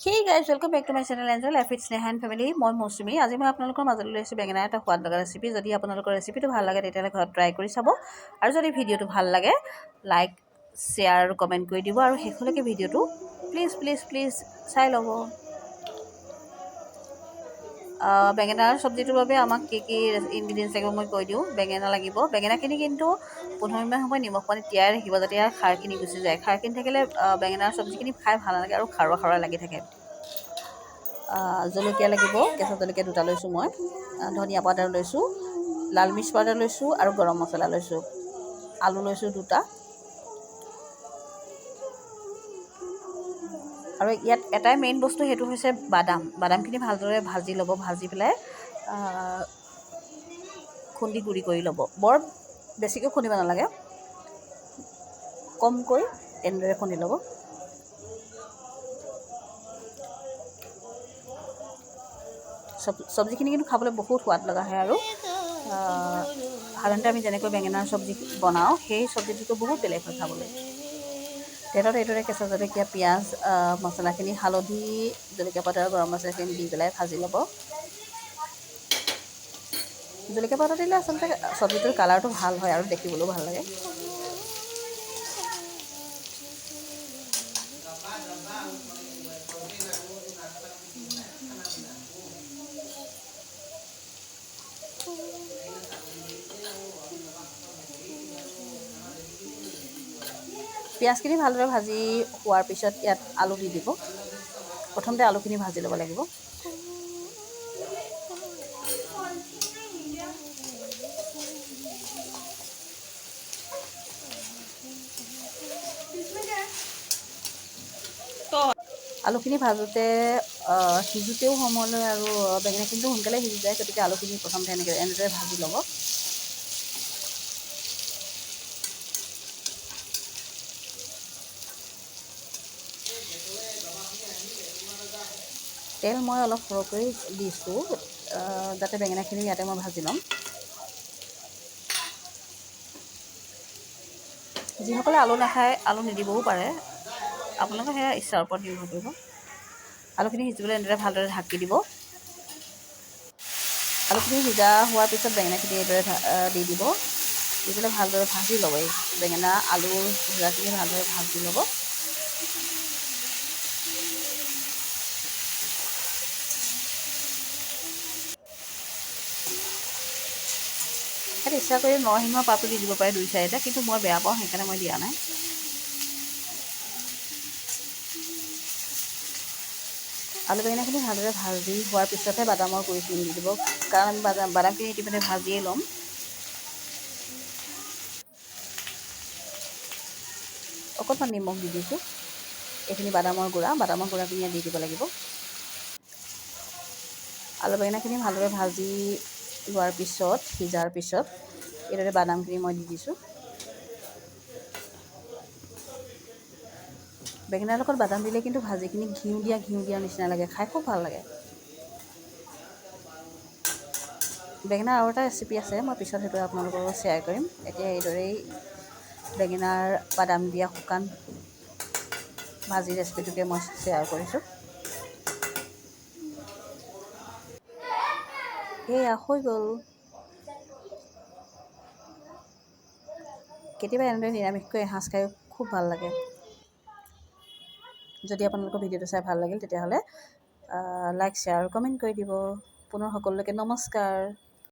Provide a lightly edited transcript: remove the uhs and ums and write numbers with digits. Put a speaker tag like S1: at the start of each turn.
S1: Hey guys, welcome back to my channel Enjoy Life with Sneha and Family. মই মৌচুমী। আজি মই আপোনালোকৰ মাজলৈ লৈ আহিছোঁ বেঙেনা এটা সোৱাদ লগা ৰেচিপি। যদি আপোনালোকৰ ৰেচিপিটো ভাল লাগে, তেতিয়াহ'লে ঘৰত ট্ৰাই কৰি চাব আৰু যদি ভিডিঅ'টো ভাল লাগে, লাইক, শ্বেয়াৰ আৰু কমেণ্ট কৰি দিব আৰু শেষলৈকে ভিডিঅ'টো প্লিজ প্লিজ প্লিজ চাই ল'ব। বেঙেনাৰ চব্জিটোৰ বাবে আমাক কি কি ইনগ্ৰিডিয়েণ্টছ লাগিব মই কৈ দিওঁ। বেঙেনা লাগিব। বেঙেনাখিনি কিন্তু 15 মিনিটমান সময় নিমখ পানীত তিয়াই ৰাখিব, যাতে ইয়াৰ খাৰখিনি গুচি যায়। খাৰখিনি থাকিলে বেঙেনাৰ চব্জিখিনি খাই ভাল নালাগে আৰু খাৰুৱা খাৰুৱা লাগি থাকে। জলকীয়া লাগিব। কেঁচা জলকীয়া দুটা লৈছোঁ মই। ধনিয়া পাউডাৰ লৈছোঁ, লাল মিৰ্চ পাউডাৰ লৈছোঁ আৰু গৰম মছলা লৈছোঁ। আলু লৈছোঁ দুটা। আৰু ইয়াত এটাই মেইন বস্তু, সেইটো হৈছে বাদাম। বাদামখিনি ভালদৰে ভাজি ল'ব। ভাজি পেলাই খুন্দি গুড়ি কৰি ল'ব। বৰ বেছিকৈ খুন্দিব নালাগে, কমকৈ এনেদৰে খুন্দি ল'ব। চব্জিখিনি কিন্তু খাবলৈ বহুত সোৱাদ লগা হয় আৰু সাধাৰণতে আমি যেনেকৈ বেঙেনাৰ চব্জি বনাওঁ, সেই চব্জিটোতো বহুত বেলেগ হয় খাবলৈ। তেলত এইদৰে কেঁচা জলকীয়া, পিঁয়াজ, মছলাখিনি, হালধি, জলকীয়া পাউডাৰ, গৰম মছলাখিনি দি পেলাই ভাজি ল'ব। জলকীয়া পাউডাৰ দিলে আচলতে চব্জিটোৰ কালাৰটো ভাল হয় আৰু দেখিবলৈও ভাল লাগে। পিঁয়াজখিনি ভালদৰে ভাজি হোৱাৰ পিছত ইয়াত আলু দি দিব। প্ৰথমতে আলুখিনি ভাজি ল'ব লাগিব। আলুখিনি ভাজোঁতে, সিজোঁতেও সময় লয় আৰু বেঙেনাখিনিতো সোনকালে সিজি যায়। গতিকে আলুখিনি প্ৰথমতে এনেদৰে ভাজি ল'ব। তেল মই অলপ সৰহকৈ দিছোঁ, যাতে বেঙেনাখিনি ইয়াতে মই ভাজি ল'ম। যিসকলে আলু নাখায়, আলু নিদিবও পাৰে। আপোনালোকৰ সেয়া ইচ্ছাৰ ওপৰত নিৰ্ভৰ কৰিব। আলুখিনি সিজিবলৈ এনেদৰে ভালদৰে ঢাকি দিব। আলুখিনি সিজা হোৱাৰ পিছত বেঙেনাখিনি এইদৰে দি দিব। দি পেলাই ভালদৰে ভাজি ল'ব। এই বেঙেনা, আলু ভজাখিনি ভালদৰে ভাজি ল'ব। ইয়াত ইচ্ছা কৰি নৰসিংহৰ পাতো দি দিব পাৰে দুই চাৰিটা, কিন্তু মই বেয়া পাওঁ, সেইকাৰণে মই দিয়া নাই। আলু বেঙেনাখিনি ভালদৰে ভাজি হোৱাৰ পিছতহে বাদামৰ গুড়িখিনি দি দিব, কাৰণ আমি বাদামখিনি ইতিমধ্যে ভাজিয়ে ল'ম। অকণমান নিমখ দি দিছোঁ। এইখিনি বাদামৰ গুড়া। বাদামৰ গুড়াখিনি ইয়াত দি দিব লাগিব। আলু বেঙেনাখিনি ভালদৰে ভাজি লোৱাৰ পিছত, সিজাৰ পিছত এইদৰে বাদামখিনি মই দি দিছোঁ। বেঙেনাৰ লগত বাদাম দিলে কিন্তু ভাজিখিনি ঘিউ দিয়া ঘিউ দিয়া নিচিনা লাগে, খাই খুব ভাল লাগে। বেঙেনাৰ আৰু এটা ৰেচিপি আছে, মই পিছত সেইটো আপোনালোকৰ লগত শ্বেয়াৰ কৰিম। এতিয়া এইদৰেই বেঙেনাৰ বাদাম দিয়া শুকান ভাজি ৰেচিপিটোকে মই শ্বেয়াৰ কৰিছোঁ। এয়া হৈ গ'ল। কেতিয়াবা এনেদৰে নিৰামিষকৈ এসাঁজ খাই খুব ভাল লাগে। যদি আপোনালোকৰ ভিডিঅ'টো চাই ভাল লাগিল, তেতিয়াহ'লে লাইক, শ্বেয়াৰ আৰু কমেণ্ট কৰি দিব। পুনৰ সকলোলৈকে নমস্কাৰ।